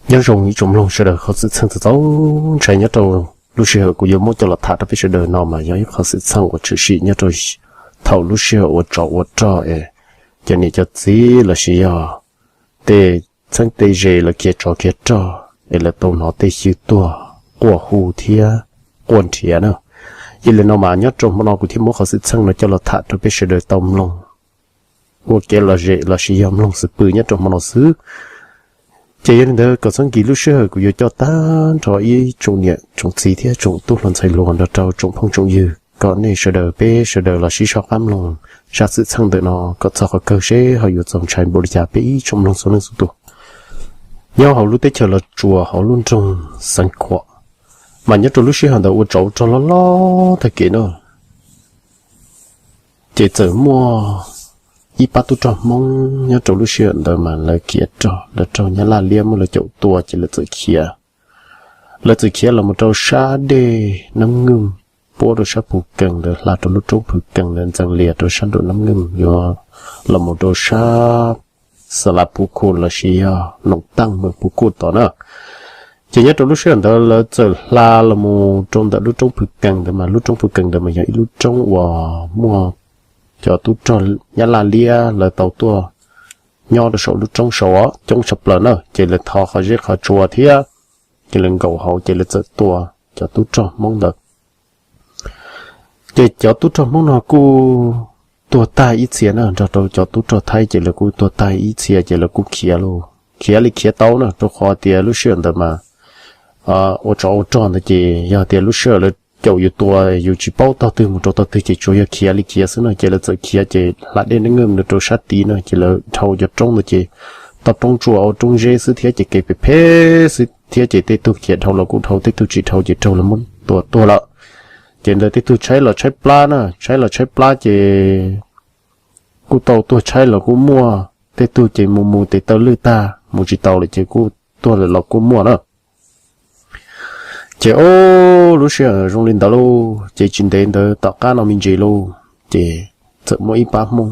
Nyob zoo ib tsoom mloog sawv daws, qhov xwm txheej txaus ntshai nyob rau lub sij hawm kuv yuav muab coj los tham rau peb sawv daws no mas yog ib qhov xwm txheej uas tshwm sim nyob rau thaum lub sij hawm ua tsov ua rog es cov niam cov txiv lossis yog tej txheeb tej ze lawv khiav tsov khiav rog es lawv tau hnov tej xyw tuag quaj hu thiab quaj nrhiav na. Yog li no mas nyob rau hmo no kuv thiaj muab qhov xwm txheej no coj los tham rau peb sawv daws tau mloog ua kev lom zem lossis yog mloog xwm pw nyob rau hmo no xwb. Ces yog li ntawd kom txhob nkim lub sij hawm kuv yuav coj tag nrho ib tsoom niam tsoom txiv thiab tsoom tub hluas ntxhais hluas nrog rau tsoom phooj tsoom ywg kom nej sawv daws peb sawv daws los sib soj qab mloog zaj xwm txheej ntawm no kom txog qhov kawg seb ho yuav txaus ntshai npaum li cas peb ib tsoom mloog txhua leej txhua tus. Nyob hauv lub teb chaws Los Tsuas hauv lub nroog Xeev Khuam, mas nyob rau lub sij hawm ntawd ua tsov ua rog loj loj tag kev na, ces txawm muaj ib pab tub rog Hmoob nyob rau lub sij hawm ntawd mas lawv khiav rog, lawv raug Nyab Laj liab muab lawv caum tua ces lawv txawm khiav. Lawv txawm khiav los mus rau sab dej Nab Ngwj, puab rau sab Phu Kees ntawd, hla rau lub roob Phu Kees ntawd, ntxeev lias rau sab nraum Nab Ngwj yuav los mus rau sab Xa Las Phu Khu lossis yog Noom Taaj Meem Phu Khu tod na. Ces nyob rau lub sij hawm ntawd lawv txawm hla los mus rau ntawm lub roob Phu Kees ntawd mas lub roob Phu Kees ntawd mas yog ib lub roob uas muaj cov tub rog Nyab Laj liab lawv tau tuaj nyob rau saum lub roob saud coob tshaj plaws na, ces lawv thov qhov zeb qhov tsua thiab, ces lawv nkaum hauv ces lawv txawm tua cov tub rog Hmoob ntawd. Ces cov tub rog Hmoob no kuj tuag tag ib txhia na, nrog rau cov tub rog Thaib ces lawv kuj tuag tag ib txhia ces lawv kuj khiav lauj, khiav li khiav tau na, rau qhov tias lub sij hawm ntawd mas ua tsov ua rog ntawd ces yog tias lub sij hawm lawv caum yus tua yus tsis paub tog twg mus rau tog twg ces tsuas yog khiav li khiav xwb no, ces lawv txawm khiav ces hla dej Nab Ngwj mus rau sab tid no ces lawv dhau cov roob ntawd ces toj roob tsuas ua roob zeb xwb thiab ces kev phem phem xwb thiab ces tej tug khiav dhau los kuj dhau, tej tug tsis dhau ces raug lawv muab tua tuag lawm. Ces ntawd tej tug tshaib los tshaib plab na, tshaib los tshaib plab ces kuj tau tuag tshaib los kuj muaj, tej tug ces mus mus tes taw lwj tag mus tsis taus lawm ces kuj tuag lawm los kuj muaj na. Ces o, lub sij hawm zoo li ntawd lauj, ces tsis ntev ntawd tom qab no me ntsis lauj, ces txawm muaj ib pab Hmoob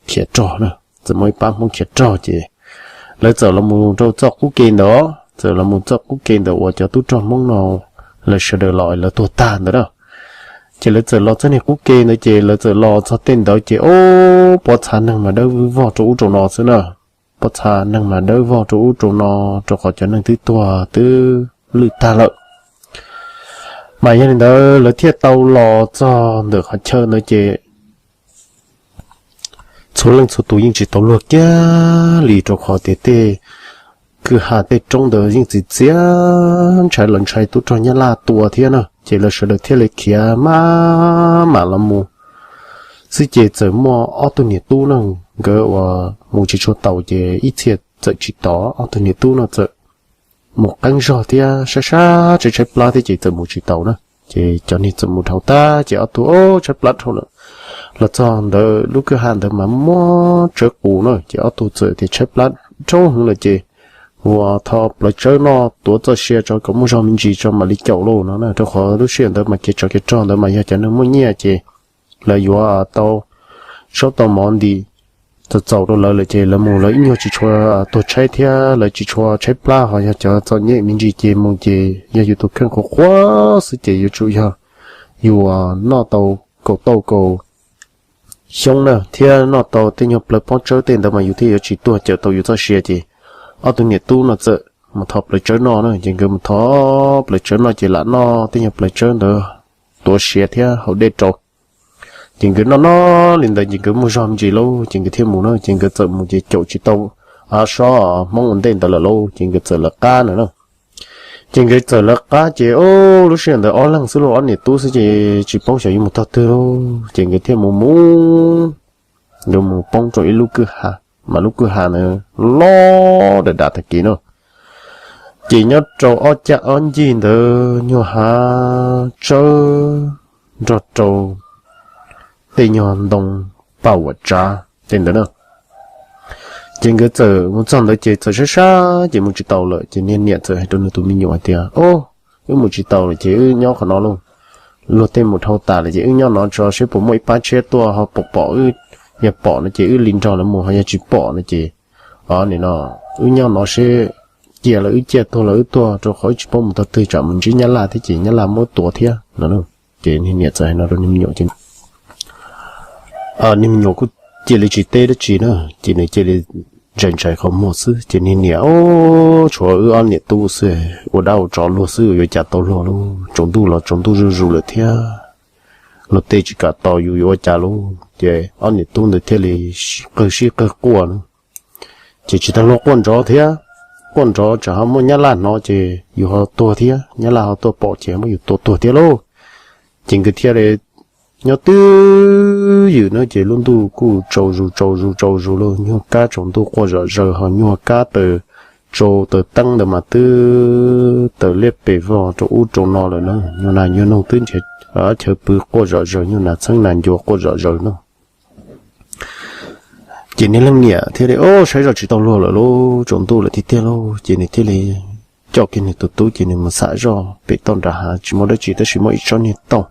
khiav rog na, txawm muaj ib pab Hmoob khiav rog ces lawv txawm los mus rau txoj qub ke ntawd, txawm los mus txoj qub ke ntawd uas cov tub rog Hmoob no lawv sawv daws los lawv tuag tag ntawd na. Ces lawv txawm los txog niag qub ke ntawd ces lawv txawm los txog tej ntawd ces o, pob txha neeg mas dawb vog rau ub rau no xwb na. Pob txha neeg mas dawb vog rau ub rau no, rau qhov cov neeg twb tuag twb lwj tag lawm. Mas yog li ntawd lawv thiaj tau los txog ntawm qhov chaw ntawd ces txhua leej txhua tus yeej tsis tau luag kiag li, rau qhov tias tej kwj ha tej roob ntawd yeej txias txias, ntshai los ntshai tub rog Nyab Laj tua thiab na, ces lawv sawv daws thiaj li khiav maj mam los mus xwb ces txawm muaj ob tug niam tub na, nkawd uas mus tsis tshua taus ces ib txhia txawm tsis tos, ob tug niam tub no txawm mus qeeb zog thiab sab sab tshaib tshaib plab thiab ces txawm mus tsis taus na. Ces cov niag txawm mus dhau tag ces ob tug o tshaib plab dhau lawm. Los txog ntawd lub kwj ha ntawd mas muaj tsawb qus na, ces ob tug txawm tias tshaib plab dhau heev lawm ces mus tho plawv tsawb noj tuav txoj sia tso kom muaj zog me ntsis tso mam li caum lauj no na, rau qhov lub sij hawm ntawd mas khiav tsov khiav rog ntawd mas yog cov neeg muaj nyiaj ces lawv yuav tau zaub tau mov nti txaus txaus rau lawv lawm ces lawv mus lawv ib nyuag tsis tshua tuag tshaib thiab lawv tsis tshua tshaib plab, ho yog cov txom nyem me ntsis ces mus ces yog yus tus kheej qhuav qhuav xwb ces yuav tsum yog yus noj tau kaum tauj kaum xyoob na thiab noj tau tej nyuag plawv pob tsawb tej ntawd mas yus thiaj yuav tsis tuag cawm tau yus txoj sia ces ob tug niam tub no txawm mus tho plawv tsawb noj na, ces nkawd mus tho plawv tsawb noj ces lam noj tej nyuag plawv tsawb ntawd tuav sia thiab haus dej rau. Ces nkawd noj noj li ntawd ces nkawd muaj zog me ntsis lauj ces nkawd thiaj mus na, ces nkawd txawm mus ces caum tsis tau sob Hmoob ua ntej ntawd lawm lauj ces nkawd txawm lawv qab ntawd na. Ces nkawd txawm lawv qab ces o, lub sij hawm ntawd ob leeg xwb lauj, ob niam tub xwb ces tsis paub xyov yuav mus tog twg lauj ces nkawd thiaj mus mus, nkawd mus poob rau ib lub kwj ha, mas lub kwj ha ntawd loj dav dav tag kev no. Ces nyob rau ob caj ob ncig ntawd nyuag hav tsawb nrog rau tej nyuag ntoo paj uam tsav tej ntawd na. Ces nkawd txawm mus txog ntawd ces txawm sab sab ces mus tsis taus lawm ces niag niam txawm hais rau nws tus me nyuam hais tias, O, wb mus tsis taus lawm ces wb nyob qhov no lauj. Luag tej mus dhau tas lawm ces wb nyob no tso seb puas muaj ib pab tshiab tuaj ho pom pom wb, yog pom no ces wb li nrog lawv mus, ho yog tsis pom no ces, o, nim no wb nyob no seb Ciaj los wb ciaj, tuag los wb tuag, rau qhov wb tsis paub mus tog twg, tsam mus ntsib nyab laj thiab ces nyab laj muab tua thiab no. Ces niag niam txawm hais no rau niag me nyuam ces niag me nyuam kuj cia li tsis teb dab tsi na, ces nws cia li ntsais ntsais qhov muag xwb. Ces niag niam, Au, tshuav wb ob niam tub xwb, ua dab ua tsov luag xwb, yuav cas tau luag lauj. Tsaus ntuj los tsaus ntuj zuj zus lawm thiab, luag tej tsis kam tos yus yuav ua cas lauj. Ces ob niam tub ntawd thiaj li qawg sib qawg quaj na. Ces tsis tag luag quaj nrov thiab, quaj nrov tsam ho muaj nyab laj hnov ces yus ho tuag thiab, nyab laj ho tuaj pom ces muab yus tua tuag thiab lauj. Ces nkawd thiaj li nyob twj ywm na, ces lub ntuj kuj tsaus zus tsaus zus tsaus zus lauj, nyuag kab tsaus ntuj quaj zom zaws, ho nyuag kab taws tsau taws teeb ntawd mas twb taws liab pes vog rau ub rau no lawm na. Nyuag nas nyuag noog twb nrhiav chaw pw quaj zom zaws, nyuag nas txheeb nas ncua quaj zom zaws no. Ces niag leej niam thiaj li, Au, saib zoj tsis tau luag lawm lauj, tsaus ntuj lawm tiag tiag lauj. Ces nws thiaj li coj kiag nws tus tub ces nws mus xam zoj pem toj nram hav, tsis muaj dab tsi tab sis muaj ib tsob niag tauj,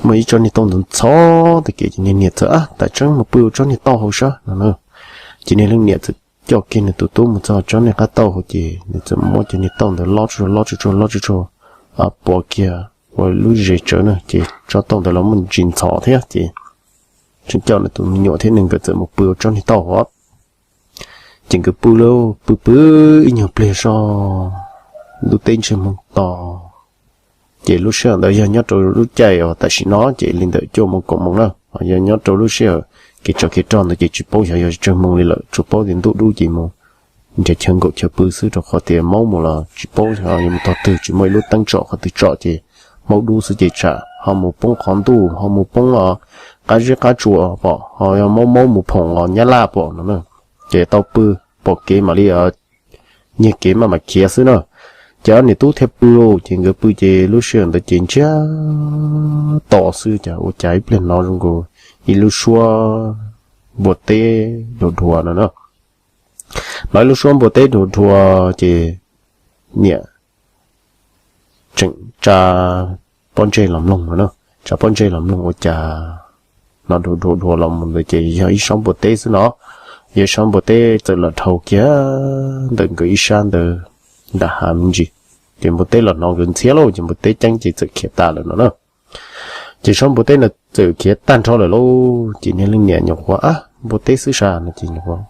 muaj ib tsob niag tauj ntxhov ntxhov tag kev. Ces niag niam txawm, Ab, tam tseeb mus pw ua tsob niag tauj hauv saib no na. Ces niag leej niam txawm coj kiag nws tus tub mus txog tsob niag qab tauj hauv ces nws txawm muab cov niag tauj ntawd lob tsuag lob tsuag lob tsuag tsuag, pov kiag ua lub zes tsawv na, ces tsob tauj ntawd los muaj ntsis ntxhov thiab. Ces tseem coj nws tus me nyuam thiab nws nkawd txawm mus pw ua tsob niag tauj hauv. Ces nkawd pw lauj, pw pw ib nyuag pliag zog, ntuj teb ntseg moog to. Ces lub sij hawm ntawd yog nyob rau lub caij uas tam sim no ces li ntawm cuaj moos kaum moos na, yog nyob rau lub sij hawm kev tsov kev rog ntawd ces tsis paub xyov yog tsawg moos li lawm, tsuas paub tias ntuj dub ces mus nrhiav chaw nkaum chaw pw xwb, rau qhov tias maub mus los tsis paub xyov yuav mus tog twg, tsis muaj ib lub teeb tsom qhov twg tsom ces maub dub xwb ces tsam ho mus poob qhov ntuj, ho mus poob qab zeb qab tsua pom, ho yog maub maub mus phoom los nyab laj pom no na. Ces tau pw pom kev mam li nyiag kev maj mam khiav xwb na. Ces ob niam tub thiaj pw lauj, ces nkawd pw ces lub sij hawm ntawd ces ntsiag to xwb, cas ua cas ib pliag hnov zoo nkaus ib lub suab npua teb dhuav dhuav no na. Hnov ib lub suab npua teb dhuav dhuav ces niam tseem tsa pob ntseg los mloog no na. Tsa pob ntseg los mloog ua cas hnov dhuav dhuav dhuav los mus ntawd ces yog ib sob npua teb xwb no. Yog ib sob npua teb txawm los dhau kiag ntawm nkawd ib sab ntawd nram hav me ntsis. Ces npua teb los hnov nkawd ntxhiab lauj, ces npua teb ceeb ces txawm khiav tas lawm no na. Ces sob npua teb no txawm khiav tag nrho lawm lauj, ces niag leej niam nyuam qhuav, Ab, npua teb xwb sas no ces nyuam qhuav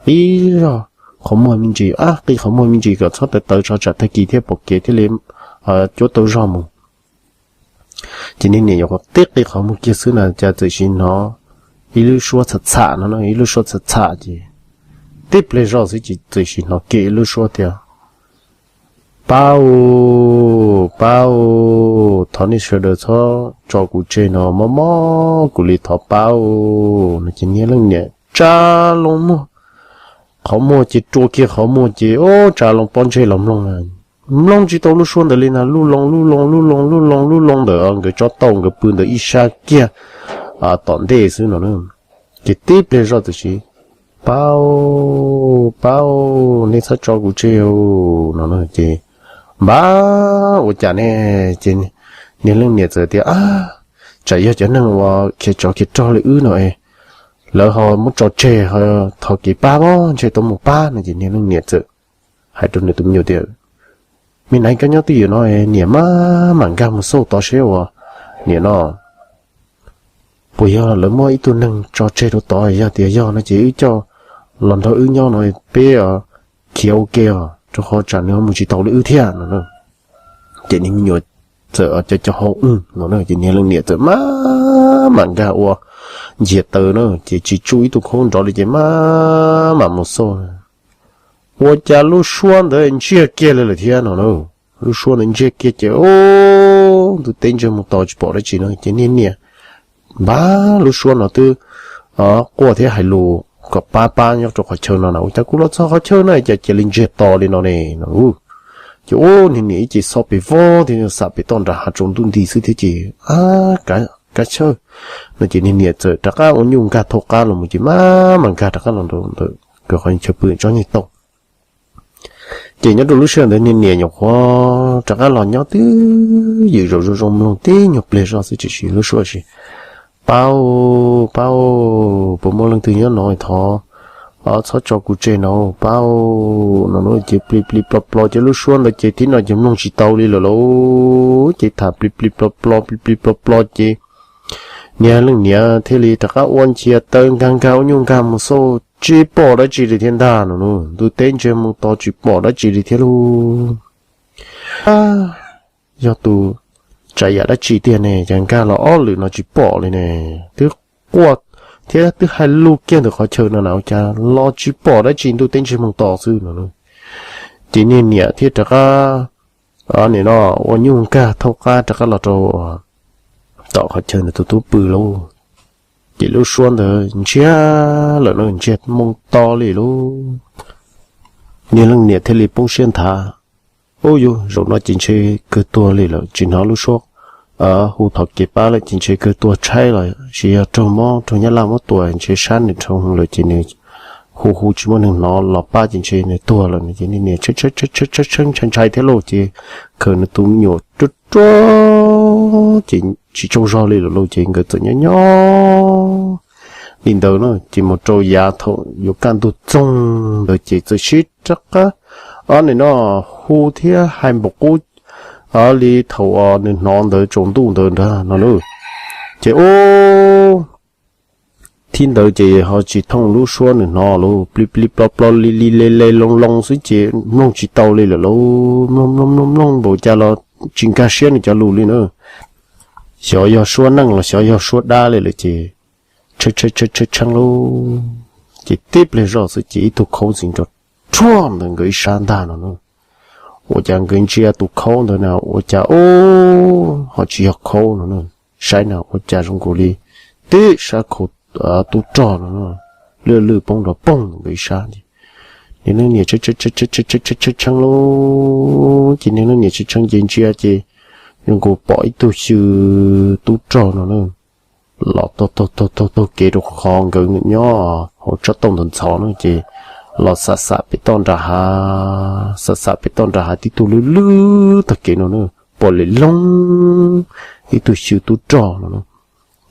qi zog qhov muag me ntsis, ab, qi qhov muag me ntsis kom txhob tawv tawv tso tsam tag kis thiaj pom kev thiaj li cuab tau zog mus. Ces niag niam nyuam qhuav tib qi qhov muag kiag xwb na cas txawm sim hnov ib lub suab txham txham no, ib lub suab txham txham ces tib pliag zoj xwb ces txawm sim hnov kiag ib lub suab tias, Pab u, pab u, thov nej sawv daws txhob tso kuv tseg no, mob mob kuv li, thov pab u no. Ces niag leej niam tsa loo muag, qhov muag ces rua kiag qhov muag ces ua tsa loo pob ntseg los mloog. Mloog tsis tau lub suab ntawd li na, lub loo lub loo lub loo lub loo lub loo ntawm nkawd tsob tauj nkawd pw ntawd ib sab kiag tom ntej xwb no. Ces tib pliag zoj txawm sim, Pab u, pab u, nej txhob tso kuv tseg no. Ces npab ua cas ne, ces niag leej niam txawm tias, Ab, tsam yog cov neeg uas khiav tsov khiav rog li wb no es lawv ho muab tso tseg, ho thov kev pab pob ntseg tau mus pab no. Ces niag leej niam txawm hais rau nws tus me nyuam tias, Me naiv, koj nyob twj ywm no, niam maj mam nkag mus xauj tod seb uas niam no puas yog lawv muaj ib tug neeg tso tseg rau tod. Yog tias yog no ces wb coj los nrog wb nyob no, peb khiav ua ke os, rau qhov tsam nws mus tsis tau li wb thiab no. Ces niag me nyuam txawm co co hau ub no, ces niag leej niam txawm maj mam nkag ua nciag taw na, ces tsis tsuj ib tug khaub nrov li ces maj mam mus xauj. Ua cas lub suab ntawd ntsiag kiag li lawm thiab no. Lub suab ntawd ntsiag kiag ces, o, ntuj teb ntsiag mus tos tsis pom dab tsi no ces niag niam, Npab, lub suab no twb quaj thiab hais lus kom pab pab nyob rau qhov chaw no na, ua cas kuv los txog qhov chaw no cas cia li ntsiag to li no ne no. Ces ua niag niam ib ce xob pes vog thiab xam pem toj nram hav tsaus ntuj nti xwb thiab ces, Ab, kav chawj no ces niag niam txawm rov qab ua nyuj nkag thauj qab los mus ces maj mam nkag rov qab los ntawm nkawd qhov chaw pw tsob nyuag tauj. Ces nyob rau lub sij hawm ntawd niag niam nyuam qhuav rov qab los nyob twj ywm zaum zoo zoo mloog tib nyuag pliag zog xwb tiam sis lub suab tias, Pab, pab, puas muaj leej twg nyob no thov Txhob tso kuv tseg no pab no. Ces plig plig plo plo ces lub suab ntawd ces tib no ces mloog tsis tau li lawm lauj. Ces tham plig plig plo plo plig plig plo plo ces niag leej niam thiaj li rov qab ua nchias taw nkag nkag ua nyuj nkag mus xauj tsis pom dab tsi li thiab ntag no. Ntuj teb ntsiag mus to tsis pom dab tsi li thiab lauj. Yog tus tsav yam dab tsi tiag ne, cas nkag los ob lwm no tsis pom li ne? Twb quaj thiab twb hais lus kiag ntawm qhov chaw no na, ua cas los tsis pom dab tsi, ntuj teb ntsiag mus to xwb no. Ces niag niam thiaj rov qab, nim no ua nyuj nkag thaub qab rov qab los rau tom qhov chaw nws tus tub pw lauj. Ces lub suab ntawd ntsiag lawm no, ntsiag mus to li lauj. Niag leej niam thiaj li poob siab nthav, ub, yus zaum no ces ntshe kawg tuag li lawm, tsis hnov lub suab hu thov kev pab lawm ces ntshe kawg tuag tshaib los sis yog raug mob raug nyab laj muab tua ntshe sab nws dhau lawm ces nws hu hu tsis muaj neeg hnov los pab ces ntshe nws tuag lawm no. Ces niag niam tshee ntshai thiab lauj, ces khaws nws tus me nyuam ruaj ruaj ces tsis tsaug zog li lawm lauj. Ces nkawd txawm nyob nyob li ntawd na, ces mus rau yav thaum yuav kaj ntug txoog ntawd ces txawm sib rov qab, ob nim no hu thiab hais npaum qub li thaum nws hnov ntawd tsaus ntuj ntawd nrag no lauj. Ces ub, thib ntawd ces ho tsis thooj lub suab nws hnov lauj, plig plig plo plo li li le le loo loo xwb ces mloog tsis tau li lawm lauj. Mloog mloog mloog mloog npaum cas los tsis nkag siab nws cov lus li na. Xyov yog suab neej los xyov yog suab dab li lawm ces tshee tshee tshee tshee lauj. Ces tib pliag zoj xwb ces ib tug khaub ntxi nrov rhuaj ntawm nkawd ib sab ntag no na. Ua cas nkawd ntsia tus khaub ntawd na, ua cas ub, ho tsis yog khaub no na. Saib na ua cas zoo nkaus li tib sab khau tub rog no na, lwj lwj poob nrov poog ntawm nkawd ib sab. Niag leej niam tshee tshee lauj, ces niag leej niam tshee tshee ces ntsia ces zoo nkaus pom ib tug xyw tub rog no na los taug taug taug taug kev rau qhov nkawd nyob hauv tsob tauj ntxhov ntxhov na, ces los xam xam pem toj nram hav, xam xam pem toj nram hav tib tug lwj lwj tag kev no na, pom li loo ib tug xyw tub rog no na.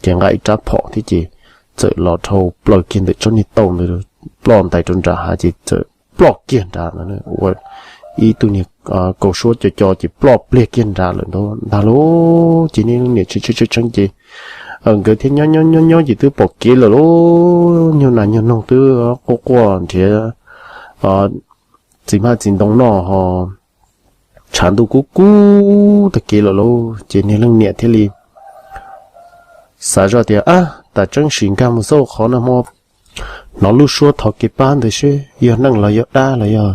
Ces nqa ib rab phom thiab ces txawm los dhau plaws kiag ntawm tsob niag tauj ntawd, ploj ntais rau nram hav ces txawm ploj kiag nrad ua ib tug niag kaus suab co co ces ploj pliag kiag nrad lawm ntag lauj. Ces niag leej niam tshee tshee ces nkawd thiaj nyob nyob nyob nyob ces twb pom kev lawm lauj, nyuag nas nyuag noog twb quaj quaj nrhiav txiv hmab txiv ntoo noj ho tshav ntuj kub kub tag kev lawm lauj. Ces niag leej niam thiaj li xav zoj tias, ab, tas tseeb sim nkag mus xauj qhov no hmo, hnov lub suab thov kev pab ntawd seb yog neeg los yog dab los yog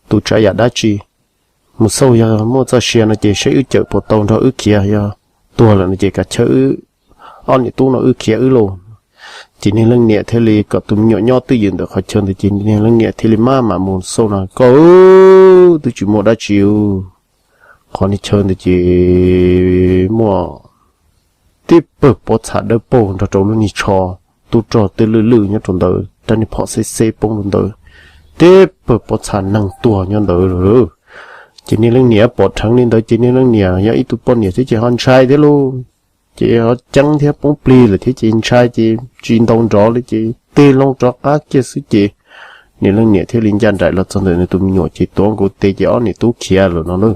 tus tsav yam dab tsi. Mus xauj yog muaj txoj sia no ces seb wb cawm puas tau nrog wb khiav, yog tuag lawm no ces kav chawj wb, ob niam tub no wb khiav wb lauj. Ces niag leej niam thiaj li kom tus me nyuam nyob twj ywm ntawm qhov chaw ntawd ces niag leej niam thiaj li maj mam mus xauj no, koj, twb tsis muaj dab tsi, qhov niag chaw ntawd ces muaj tib pawg pob txha dawb paug nrog rau lub niag tsho tub rog twb lwj lwj nyob rau ntawd, rab niag phom xeb xeb poob rau ntawd, tib pawg pob txha neeg tuag nyob ntawd lawm. Ces niag leej niam pom dheev li ntawd ces niag leej niam yog ib tug poj niam thiab ces ho ntshai thiab lauj. Ces ho ceeb thiab poob plig lawm thiab ces ntshai ces tsis ntaus nrov li ces tig loo rov qab kiag xwb ces niag leej niam thiaj li ncaj nraim los txog ntawm nws tus me nyuam ces tuav nkaus tes ces ob niam tub khiav lawm no na.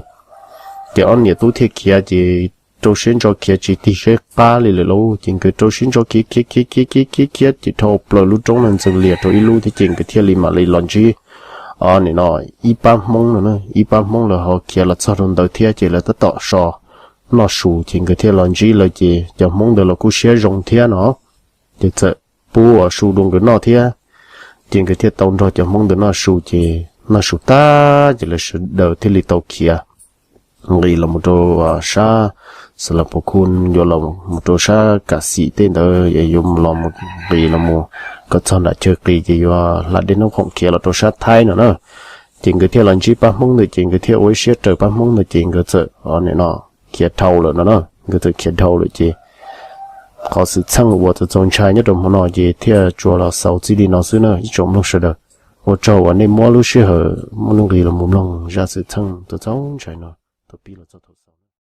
Ces ob niam tub thiaj khiav ces rau siab ntso khiav tsis tig siab qab li lawm lauj. Ces nkawd rau siab ntso khiav khiav khiav khiav khiav khiav khiav ces dhau plaws lub roob no ntxeev lias rau ib lub thiab ces nkawd thiaj li mam li los ntsib, o, nim no ib pab Hmoob no na, ib pab Hmoob lawv ho khiav los txog rau ntawd thiab ces lawv tab tom so noj su ces nkawd thiaj los ntsib lawv ces cov Hmoob ntawd los kuj siab zoo thiab no, ces txawm pub su rau nkawd noj thiab. Ces nkawd thiaj tau nrog cov Hmoob ntawd noj su ces noj su tag ces lawv sawv daws thiaj li tau khiav nqis los mus rau sab Xalas Pus Khu, yuav los mus rau sab Kam Xim tej ntawd, yuav los mus nqis los mus kom txog nram chaw qis ces yuav hla dej Nab Khoom khiav los rau sab Thaib no na. Ces nkawd thiaj los ntsib pab Hmoob ntawd ces nkawd thiaj ua ib siab raws pab Hmoob ntawd ces nkawd txawm, o, nim no khiav dhau lawm no na, nkawd txawm khiav dhau lawm ces qhov xwm txheej uas txaus txaus ntshai nyob rau hmo no ces thiaj tsuas los xaus txij li no xwb na ib tsoom mloog sawv daws. Ua tsaug uas nej muab lub sij hawm muaj nuj nqis los mus mloog zaj xwm txheej txaus txaus ntshai no thaum pib los txog thaum xaus.